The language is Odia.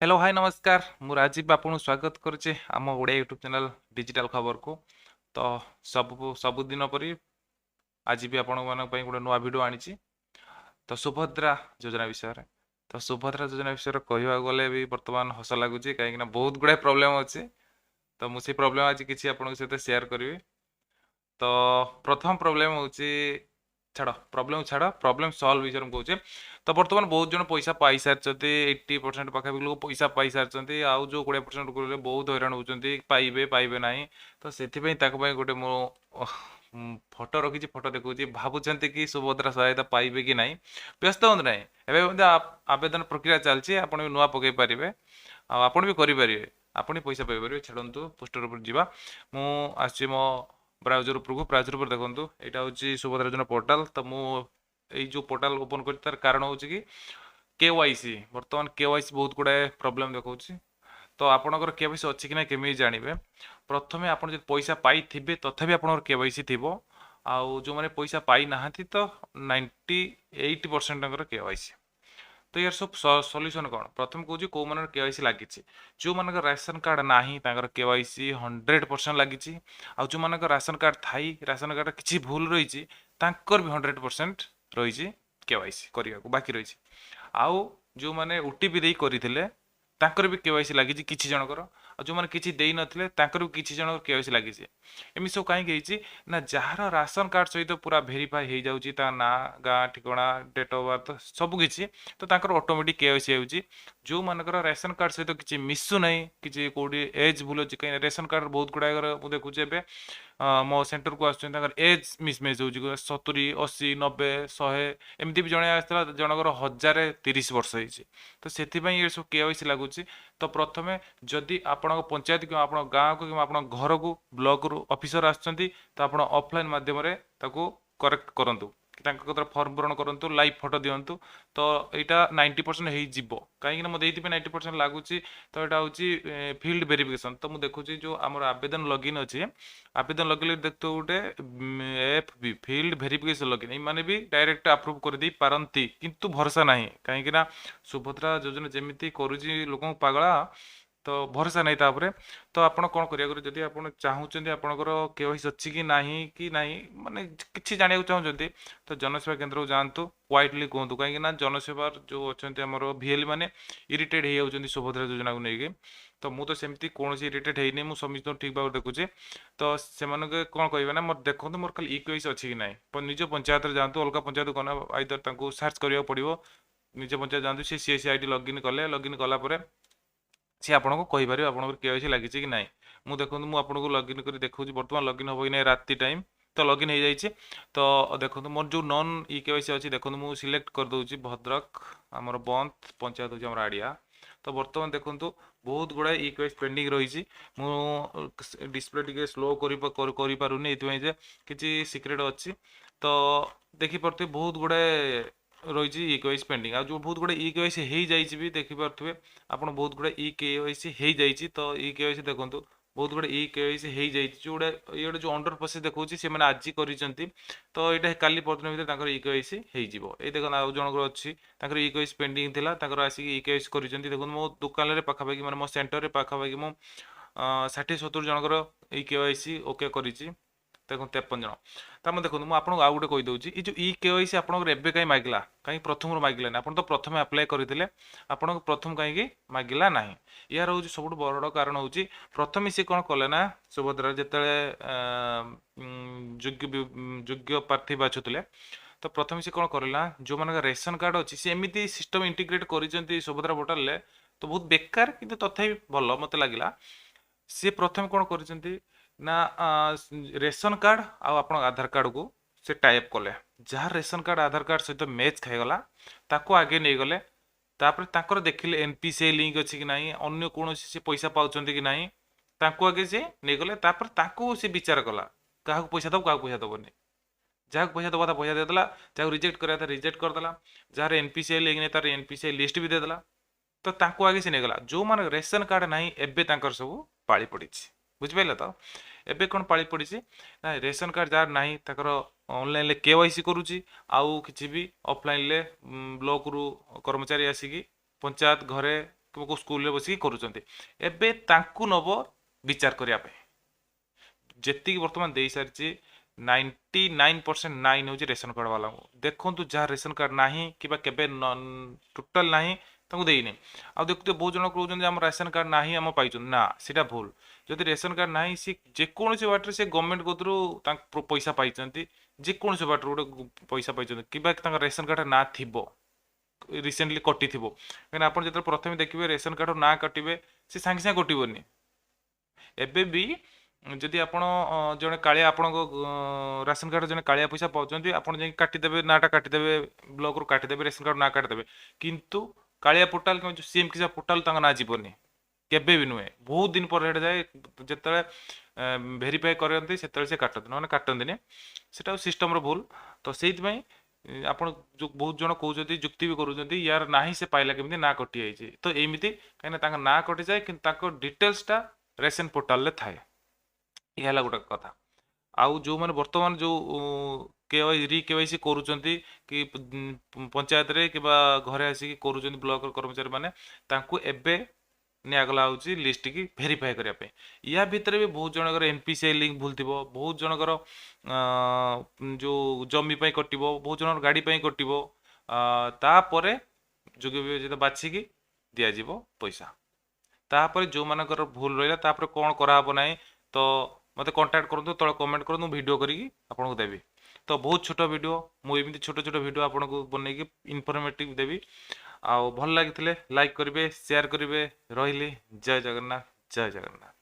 ହ୍ୟାଲୋ, ହାଇ, ନମସ୍କାର। ମୁଁ ରାଜୀବ ଆପଣଙ୍କୁ ସ୍ୱାଗତ କରୁଛି ଆମ ଓଡ଼ିଆ ୟୁଟ୍ୟୁବ୍ ଚ୍ୟାନେଲ୍ ଡିଜିଟାଲ୍ ଖବରକୁ। ତ ସବୁଦିନ ପରି ଆଜି ବି ଆପଣମାନଙ୍କ ପାଇଁ ଗୋଟେ ନୂଆ ଭିଡ଼ିଓ ଆଣିଛି, ତ ସୁଭଦ୍ରା ଯୋଜନା ବିଷୟରେ। ତ ସୁଭଦ୍ରା ଯୋଜନା ବିଷୟରେ କହିବାକୁ ଗଲେ ବି ବର୍ତ୍ତମାନ ହସ ଲାଗୁଛି, କାହିଁକିନା ବହୁତ ଗୁଡ଼ାଏ ପ୍ରୋବ୍ଲେମ୍ ଅଛି। ତ ମୁଁ ସେଇ ପ୍ରୋବ୍ଲେମ୍ ଆଜି କିଛି ଆପଣଙ୍କ ସହିତ ସେୟାର କରିବି। ତ ପ୍ରଥମ ପ୍ରୋବ୍ଲେମ୍ ହେଉଛି, ଛାଡ଼ ପ୍ରୋବ୍ଲେମ୍ ଛାଡ଼, ପ୍ରୋବ୍ଲେମ୍ ସଲ୍ଭ ବିଷୟରେ ମୁଁ କହୁଛି। ତ ବର୍ତ୍ତମାନ ବହୁତ ଜଣ ପଇସା ପାଇସାରିଛନ୍ତି, 80% ପାଖାପାଖି ଲୋକ ପଇସା ପାଇସାରିଛନ୍ତି। ଆଉ ଯେଉଁ 20% ଲୋକ ବହୁତ ହଇରାଣ ହେଉଛନ୍ତି, ପାଇବେ ପାଇବେ ନାହିଁ। ତ ସେଥିପାଇଁ ତାଙ୍କ ପାଇଁ ଗୋଟେ ମୁଁ ଫଟୋ ରଖିଛି, ଫଟୋ ଦେଖାଉଛି। ଭାବୁଛନ୍ତି କି ସୁଭଦ୍ରା ସହାୟତା ପାଇବେ କି ନାହିଁ? ବ୍ୟସ୍ତ ହୁଅନ୍ତୁ ନାହିଁ, ଏବେ ମଧ୍ୟ ଆବେଦନ ପ୍ରକ୍ରିୟା ଚାଲିଛି। ଆପଣ ବି ନୂଆ ପକାଇ ପାରିବେ ଆଉ ଆପଣ ବି କରିପାରିବେ, ଆପଣ ବି ପଇସା ପାଇପାରିବେ। ଛାଡ଼ନ୍ତୁ, ପୋଷ୍ଟର ଉପରେ ଯିବା। ମୁଁ ଆସିଛି ମୋ ବ୍ରାଉଜର ଉପରକୁ। ବ୍ରାଉଜର ଉପରେ ଦେଖନ୍ତୁ, ଏଇଟା ହେଉଛି ସୁଭଦ୍ରା ଯୋଜନା ପୋର୍ଟାଲ। ତ ମୁଁ ଏଇ ଯେଉଁ ପୋର୍ଟାଲ ଓପନ୍ କରିଛି, ତାର କାରଣ ହେଉଛି କି କେ ୱାଇ ସି, ବର୍ତ୍ତମାନ କେ ୱାଇ ସି ବହୁତ ଗୁଡ଼ାଏ ପ୍ରୋବ୍ଲେମ୍ ଦେଖାଉଛି। ତ ଆପଣଙ୍କର କେ ୱାଇ ସି ଅଛି କି ନାହିଁ କେମିତି ଜାଣିବେ? ପ୍ରଥମେ ଆପଣ ଯଦି ପଇସା ପାଇଥିବେ, ତଥାପି ଆପଣଙ୍କର କେ ୱାଇ ସି ଥିବ। ଆଉ ଯେଉଁମାନେ ପଇସା ପାଇନାହାନ୍ତି, ତ 98% ତାଙ୍କର କେ ୱାଇ ସି। ତ ୟାର ସବୁ ସଲ୍ୟୁସନ୍ କ'ଣ? ପ୍ରଥମେ କହୁଛି କେଉଁମାନଙ୍କର କେ ୱାଇ ସି ଲାଗିଛି। ଯେଉଁମାନଙ୍କର ରାସନ କାର୍ଡ଼ ନାହିଁ, ତାଙ୍କର କେ ୱାଇ ସି 100% ଲାଗିଛି। ଆଉ ଯେଉଁମାନଙ୍କର ରାସନ କାର୍ଡ଼ ଥାଇ ରାସନ କାର୍ଡ଼ରେ କିଛି ଭୁଲ ରହିଛି, ତାଙ୍କର ବି 100% ରହିଛି, କେ ୱାଇ ସି କରିବାକୁ ବାକି ରହିଛି। ଆଉ ଯେଉଁମାନେ ଓ ଟି ପି ଦେଇ କରିଥିଲେ, ତାଙ୍କର ବି କେ ୱାଇ ସି ଲାଗିଛି କିଛି ଜଣଙ୍କର। ଆଉ ଯେଉଁମାନେ କିଛି ଦେଇନଥିଲେ, ତାଙ୍କର ବି କିଛି ଜଣଙ୍କର କେ ୱାଇ ସି ଲାଗିଛି। ଏମିତି ସବୁ କାହିଁକି ହେଇଛି ନା, ଯାହାର ରାସନ କାର୍ଡ଼ ସହିତ ପୁରା ଭେରିଫାଏ ହେଇଯାଉଛି, ତା ନାଁ, ଗାଁ, ଠିକଣା, ଡେଟ୍ ଅଫ୍ ବାର୍ଥ ସବୁ କିଛି, ତ ତାଙ୍କର ଅଟୋମେଟିକ୍ କେ ୱାଇ ସି ହେଉଛି। ଯେଉଁମାନଙ୍କର ରାସନ କାର୍ଡ଼ ସହିତ କିଛି ମିଶୁନାହିଁ, କିଛି କେଉଁଠି ଏଜ୍ ଭୁଲ ଅଛି, କାହିଁକିନା ରେସନ କାର୍ଡ଼ ବହୁତ ଗୁଡ଼ାକର ମୁଁ ଦେଖୁଛି, ଏବେ ମୋ ସେଣ୍ଟରକୁ ଆସୁଛନ୍ତି, ତାଙ୍କର ଏଜ୍ ମିସମ୍ୟାଚ୍ ହେଉଛି। 70, 80, 90, 100, ଏମିତି ବି ଜଣେ ଆସିଥିଲା, ଜଣଙ୍କର 1030 ବର୍ଷ ହେଇଛି। ତ ସେଥିପାଇଁ ଏ ସବୁ କେ ୱାଇ ସି ଲାଗୁଛି। ତ ପ୍ରଥମେ ଯଦି ଆପଣଙ୍କ ପଞ୍ଚାୟତ କିମ୍ବା ଆପଣଙ୍କ ଗାଁକୁ କିମ୍ବା ଆପଣଙ୍କ ଘରକୁ ବ୍ଲକରୁ ଅଫିସର ଆସୁଛନ୍ତି, ତ ଆପଣ ଅଫଲାଇନ୍ ମାଧ୍ୟମରେ ତାକୁ କରେକ୍ଟ କରନ୍ତୁ, ତାଙ୍କ କତିରେ ଫର୍ମ ପୂରଣ କରନ୍ତୁ, ଲାଇଭ୍ ଫଟୋ ଦିଅନ୍ତୁ। ତ ଏଇଟା 90% ହେଇଯିବ। କାହିଁକିନା ମୁଁ ଦେଇଥିବି 90% ଲାଗୁଛି। ତ ଏଇଟା ହେଉଛି ଫିଲ୍ଡ ଭେରିଫିକେସନ୍। ତ ମୁଁ ଦେଖୁଛି ଯେଉଁ ଆମର ଆବେଦନ ଲଗଇନ୍ ଅଛି, ଆବେଦନ ଲଗଇନ୍ ଦେଖୁଥିବ ଗୋଟେ F B, field verification login. ଏମାନେ ବି ଡାଇରେକ୍ଟ ଆପ୍ରୁଭ୍ କରିଦେଇ ପାରନ୍ତି, କିନ୍ତୁ ଭରସା ନାହିଁ, କାହିଁକିନା ସୁଭଦ୍ରା ଯୋଜନା ଯେମିତି କରୁଛି ଲୋକଙ୍କୁ ପାଗଳା, ତ ଭରସା ନାହିଁ ତାପରେ। ତ ଆପଣ କ'ଣ କରିବାକୁ, ଯଦି ଆପଣ ଚାହୁଁଛନ୍ତି ଆପଣଙ୍କର କେ ୱାଇ ସି ଅଛି କି ନାହିଁ, ମାନେ କିଛି ଜାଣିବାକୁ ଚାହୁଁଛନ୍ତି, ତ ଜନସେବା କେନ୍ଦ୍ରକୁ ଯାଆନ୍ତୁ, କ୍ୱାଇଟଲି କୁହନ୍ତୁ। କାହିଁକି ନା ଜନସେବାର ଯେଉଁ ଅଛନ୍ତି ଆମର ଭିଏଲ୍ ମାନେ ଇରିଟେଟ୍ ହେଇଯାଉଛନ୍ତି ସୁଭଦ୍ରା ଯୋଜନାକୁ ନେଇକି। ତ ମୁଁ ତ ସେମିତି କୌଣସି ଇରିଟେଟ୍ ହେଇନି, ମୁଁ ସମସ୍ତଙ୍କୁ ଠିକ୍ ଭାବରେ ଦେଖୁଛି। ତ ସେମାନଙ୍କୁ କ'ଣ କହିବେ ନା, ମୋର ଦେଖନ୍ତୁ, ମୋର ଖାଲି ଇ କେ ୱାଇ ସି ଅଛି କି ନାହିଁ। ନିଜ ପଞ୍ଚାୟତରେ ଯାଆନ୍ତୁ, ଅଲଗା ପଞ୍ଚାୟତ କ'ଣ ଆଇଦର ତାଙ୍କୁ ସର୍ଚ୍ଚ କରିବାକୁ ପଡ଼ିବ। ନିଜ ପଞ୍ଚାୟତ ଯାଆନ୍ତୁ, ସେ C S C I D login କଲେ, ଲଗଇନ୍ କଲା ପରେ ସିଏ ଆପଣଙ୍କୁ କହିପାରିବେ ଆପଣଙ୍କର କେ ୱାଇ ସି ଲାଗିଛି କି ନାହିଁ। ମୁଁ ଦେଖନ୍ତୁ, ମୁଁ ଆପଣଙ୍କୁ ଲଗଇନ୍ କରି ଦେଖାଉଛି। ବର୍ତ୍ତମାନ ଲଗଇନ୍ ହେବ କି ନାହିଁ, ରାତି ଟାଇମ୍। ତ ଲଗଇନ୍ ହେଇଯାଇଛି। ତ ଦେଖନ୍ତୁ, ମୋର ଯେଉଁ ନନ୍ ଇ କେ ୱାଇ ସି ଅଛି, ଦେଖନ୍ତୁ, ମୁଁ ସିଲେକ୍ଟ କରିଦେଉଛି ଭଦ୍ରକ, ଆମର ବନ୍ଦ ପଞ୍ଚାୟତ ହେଉଛି ଆମର ଆଡ଼ିଆ। ତ ବର୍ତ୍ତମାନ ଦେଖନ୍ତୁ, ବହୁତ ଗୁଡ଼ାଏ ଇ କେ ୱାଇ ସି ପେଣ୍ଡିଂ ରହିଛି। ମୁଁ ଡିସପ୍ଲେ ଟିକେ ସ୍ଲୋ କରିପାରୁନି, ଏଇଥିପାଇଁ ଯେ କିଛି ସିକ୍ରେଟ୍ ଅଛି। ତ ଦେଖିପାରୁଥିବେ, ବହୁତ ଗୁଡ଼ାଏ ରହିଛି ଇ କେ ୱାଇ ସି ପେଣ୍ଡିଂ। ଆଉ ଯେଉଁ ବହୁତ ଗୁଡ଼ାଏ ଇ କେ ୱାଇ ସି ହେଇଯାଇଛି ବି ଦେଖିପାରୁଥିବେ ଆପଣ, ବହୁତ ଗୁଡ଼ାଏ ଇ କେ ୱାଇ ସି ହେଇଯାଇଛି। ତ ଇ କେ ୱାଇ ସି ଦେଖନ୍ତୁ, ବହୁତ ଗୁଡ଼ାଏ ଇ କେ ୱାଇ ସି ହେଇଯାଇଛି। ଯେଉଁଗୁଡ଼ା ଏଇଗୁଡ଼ା ଯେଉଁ ଅଣ୍ଡର ପ୍ରୋସେସ୍ ଦେଖାଉଛି, ସେମାନେ ଆଜି କରିଛନ୍ତି। ତ ଏଇଟା କାଲି ପରଦିନ ଭିତରେ ତାଙ୍କର ଇ କେ ୱାଇ ସି ହେଇଯିବ। ଏଇ ଦେଖନ୍ତୁ, ଆଉ ଜଣଙ୍କର ଅଛି, ତାଙ୍କର ଇ କେ ୱାଇ ସି ପେଣ୍ଡିଂ ଥିଲା, ତାଙ୍କର ଆସିକି ଇ କେ ୱାଇ ସି କରିଛନ୍ତି। ଦେଖନ୍ତୁ, ମୋ ଦୋକାନରେ ପାଖାପାଖି, ମାନେ ମୋ ସେଣ୍ଟରରେ ପାଖାପାଖି ମୁଁ 60 70 ଜଣଙ୍କର ଇ କେ ୱାଇ ସି ଓକେ କରିଛି। ଦେଖନ୍ତୁ, 53 ଜଣ। ତାମାନେ ଦେଖନ୍ତୁ, ମୁଁ ଆପଣଙ୍କୁ ଆଉ ଗୋଟେ କହିଦେଉଛି, ଏଇ ଯେଉଁ ଇ କେ ୱାଇ ସି ଆପଣଙ୍କର ଏବେ କାହିଁ ମାଗିଲା? କାହିଁକି ପ୍ରଥମରୁ ମାଗିଲାନି? ଆପଣ ତ ପ୍ରଥମେ ଆପ୍ଲାଏ କରିଥିଲେ, ଆପଣଙ୍କୁ ପ୍ରଥମ କାହିଁକି ମାଗିଲା ନାହିଁ? ଏହାର ହେଉଛି ସବୁଠୁ ବଡ଼ କାରଣ ହେଉଛି, ପ୍ରଥମେ ସିଏ କ'ଣ କଲେ ନା, ସୁଭଦ୍ରା ଯେତେବେଳେ ଯୋଗ୍ୟ ଯୋଗ୍ୟ ପ୍ରାର୍ଥୀ ବାଛୁଥିଲେ, ତ ପ୍ରଥମେ ସେ କ'ଣ କଲେ ନା, ଯେଉଁମାନଙ୍କର ରେସନ କାର୍ଡ଼ ଅଛି, ସେ ଏମିତି ସିଷ୍ଟମ୍ ଇଣ୍ଟିଗ୍ରେଟ୍ କରିଛନ୍ତି ସୁଭଦ୍ରା ପୋର୍ଟାଲରେ, ତ ବହୁତ ବେକାର, କିନ୍ତୁ ତଥାପି ଭଲ ମୋତେ ଲାଗିଲା। ସିଏ ପ୍ରଥମେ କ'ଣ କରିଛନ୍ତି ନା, ରେସନ କାର୍ଡ଼ ଆଉ ଆପଣଙ୍କ ଆଧାର କାର୍ଡ଼କୁ ସେ ଟାଇପ୍ କଲେ। ଯାହା ରେସନ କାର୍ଡ଼ ଆଧାର କାର୍ଡ଼ ସହିତ ମ୍ୟାଚ୍ ଖାଇଗଲା, ତାକୁ ଆଗେ ନେଇଗଲେ। ତାପରେ ତାଙ୍କର ଦେଖିଲେ N P C I link ଅଛି କି ନାହିଁ, ଅନ୍ୟ କୌଣସି ସେ ପଇସା ପାଉଛନ୍ତି କି ନାହିଁ, ତାଙ୍କୁ ଆଗେ ସେ ନେଇଗଲେ। ତାପରେ ତାଙ୍କୁ ସେ ବିଚାର କଲା, କାହାକୁ ପଇସା ଦେବ, କାହାକୁ ପଇସା ଦେବନି। ଯାହାକୁ ପଇସା ଦେବା କଥା ପଇସା ଦେଇଦେଲା, ଯାହାକୁ ରିଜେକ୍ଟ କରିବା କଥା ରିଜେକ୍ଟ କରିଦେଲା। ଯାହାର N P C I link ନାହିଁ, ତାର N P C I list ବି ଦେଇଦେଲା। ତ ତାଙ୍କୁ ଆଗେ ସେ ନେଇଗଲା। ଯେଉଁମାନଙ୍କ ରେସନ କାର୍ଡ଼ ନାହିଁ, ଏବେ ତାଙ୍କର ସବୁ ପାଳି ପଡ଼ିଛି। ବୁଝିପାରିଲେ ତ? ଏବେ କ'ଣ ପାଳି ପଡ଼ିଛି ନା, ରେସନ କାର୍ଡ଼ ଯାହାର ନାହିଁ, ତାଙ୍କର ଅନଲାଇନରେ କେ ୱାଇ ସି କରୁଛି, ଆଉ କିଛି ବି ଅଫଲାଇନରେ ବ୍ଲକରୁ କର୍ମଚାରୀ ଆସିକି ପଞ୍ଚାୟତ ଘରେ କିମ୍ବା କେଉଁ ସ୍କୁଲରେ ବସିକି କରୁଛନ୍ତି। ଏବେ ତାଙ୍କୁ ନେବ ବିଚାର କରିବା ପାଇଁ। ଯେତିକି ବର୍ତ୍ତମାନ ଦେଇସାରିଛି, 99.9 ହେଉଛି ରେସନ କାର୍ଡ଼ ବାଲାଙ୍କୁ। ଦେଖନ୍ତୁ, ଯାହା ରେସନ କାର୍ଡ଼ ନାହିଁ କିମ୍ବା କେବେ ଟୋଟାଲ ନାହିଁ, ତାଙ୍କୁ ଦେଇନି। ଆଉ ଦେଖୁଥିବେ, ବହୁତ ଜଣ କହୁଛନ୍ତି ଆମ ରାସନ କାର୍ଡ଼ ନାହିଁ, ଆମ ପାଇଛନ୍ତି ନା। ସେଇଟା ଭୁଲ। ଯଦି ରେସନ କାର୍ଡ଼ ନାହିଁ, ସେ ଯେକୌଣସି ବାଟରେ ସେ ଗଭର୍ଣ୍ଣମେଣ୍ଟ କତରୁ ତାଙ୍କ ପଇସା ପାଇଛନ୍ତି, ଯେକୌଣସି ବାଟରୁ ଗୋଟେ ପଇସା ପାଇଛନ୍ତି, କିମ୍ବା ତାଙ୍କ ରେସନ କାର୍ଡ଼ ନାଁ ଥିବ, ରିସେଣ୍ଟଲି କଟିଥିବ। କାହିଁକିନା ଆପଣ ଯେତେବେଳେ ପ୍ରଥମେ ଦେଖିବେ ରେସନ କାର୍ଡ଼ରୁ ନାଁ କାଟିବେ, ସେ ସାଙ୍ଗେ ସାଙ୍ଗେ କଟିବନି। ଏବେ ବି ଯଦି ଆପଣ ଜଣେ କାଳିଆ, ଆପଣଙ୍କ ରାସନ କାର୍ଡ଼ ଜଣେ କାଳିଆ ପଇସା ପାଉଛନ୍ତି, ଆପଣ ଯାଇକି କାଟିଦେବେ, ନାଁଟା କାଟିଦେବେ, ବ୍ଲକରୁ କାଟିଦେବେ, ରେସନ କାର୍ଡ଼ ନାଁ କାଟିଦେବେ, କିନ୍ତୁ କାଳିଆ ପୋର୍ଟାଲ କିମ୍ବା ଯେଉଁ ସିଏମ୍ କିଷାନ ପୋର୍ଟାଲ ତାଙ୍କ ନାଁ ଯିବନି, କେବେ ବି ନୁହେଁ। ବହୁତ ଦିନ ପରେ ସେଇଟା ଯାଏ। ଯେତେବେଳେ ଭେରିଫାଏ କରନ୍ତି, ସେତେବେଳେ ସେ କାଟନ୍ତି, ନହେଲେ କାଟନ୍ତିନି। ସେଟା ସିଷ୍ଟମର ଭୁଲ। ତ ସେଇଥିପାଇଁ ଆପଣ ଯେଉଁ ବହୁତ ଜଣ କହୁଛନ୍ତି, ଯୁକ୍ତି ବି କରୁଛନ୍ତି, ୟାର ନାହିଁ, ସେ ପାଇଲା କେମିତି, ନାଁ କଟିଯାଇଛି, ତ ଏମିତି କାହିଁକିନା ତାଙ୍କ ନାଁ କଟିଯାଏ, କିନ୍ତୁ ତାଙ୍କ ଡିଟେଲ୍ସଟା ରେସନ ପୋର୍ଟାଲରେ ଥାଏ। ଏହା ହେଲା ଗୋଟେ କଥା। ଆଉ ଯେଉଁମାନେ ବର୍ତ୍ତମାନ ଯେଉଁ କେ ୱାଇ ରି କେ ୱାଇ ସି କରୁଛନ୍ତି କି ପଞ୍ଚାୟତରେ କିମ୍ବା ଘରେ ଆସିକି କରୁଛନ୍ତି ବ୍ଲକର କର୍ମଚାରୀମାନେ, ତାଙ୍କୁ ଏବେ ନିଆଗଲା ହେଉଛି ଲିଷ୍ଟକି ଭେରିଫାଏ କରିବା ପାଇଁ। ୟା ଭିତରେ ବି ବହୁତ ଜଣଙ୍କର N P C I link ଭୁଲ ଥିବ, ବହୁତ ଜଣଙ୍କର ଯେଉଁ ଜମି ପାଇଁ କଟିବ, ବହୁତ ଜଣଙ୍କର ଗାଡ଼ି ପାଇଁ କଟିବ। ତାପରେ ଯୋଗ୍ୟ ବିବେଚିତ ବାଛିକି ଦିଆଯିବ ପଇସା। ତାପରେ ଯେଉଁମାନଙ୍କର ଭୁଲ ରହିଲା, ତାପରେ କ'ଣ କରାହେବ ନାହିଁ, ତ ମୋତେ କଣ୍ଟାକ୍ଟ କରନ୍ତୁ, ତଳେ କମେଣ୍ଟ କରନ୍ତୁ, ମୁଁ ଭିଡ଼ିଓ କରିକି ଆପଣଙ୍କୁ ଦେବି। ତ ବହୁତ ଛୋଟ ଭିଡ଼ିଓ। ମୁଁ ଏମିତି ଛୋଟ ଛୋଟ ଭିଡ଼ିଓ ଆପଣଙ୍କୁ ବନେଇକି ଇନଫର୍ମେଟିଭ୍ ଦେବି। ଆଉ ଭଲ ଲାଗିଥିଲେ ଲାଇକ୍ କରିବେ, ସେୟାର କରିବେ। ରହିଲି, ଜୟ ଜଗନ୍ନାଥ, ଜୟ ଜଗନ୍ନାଥ।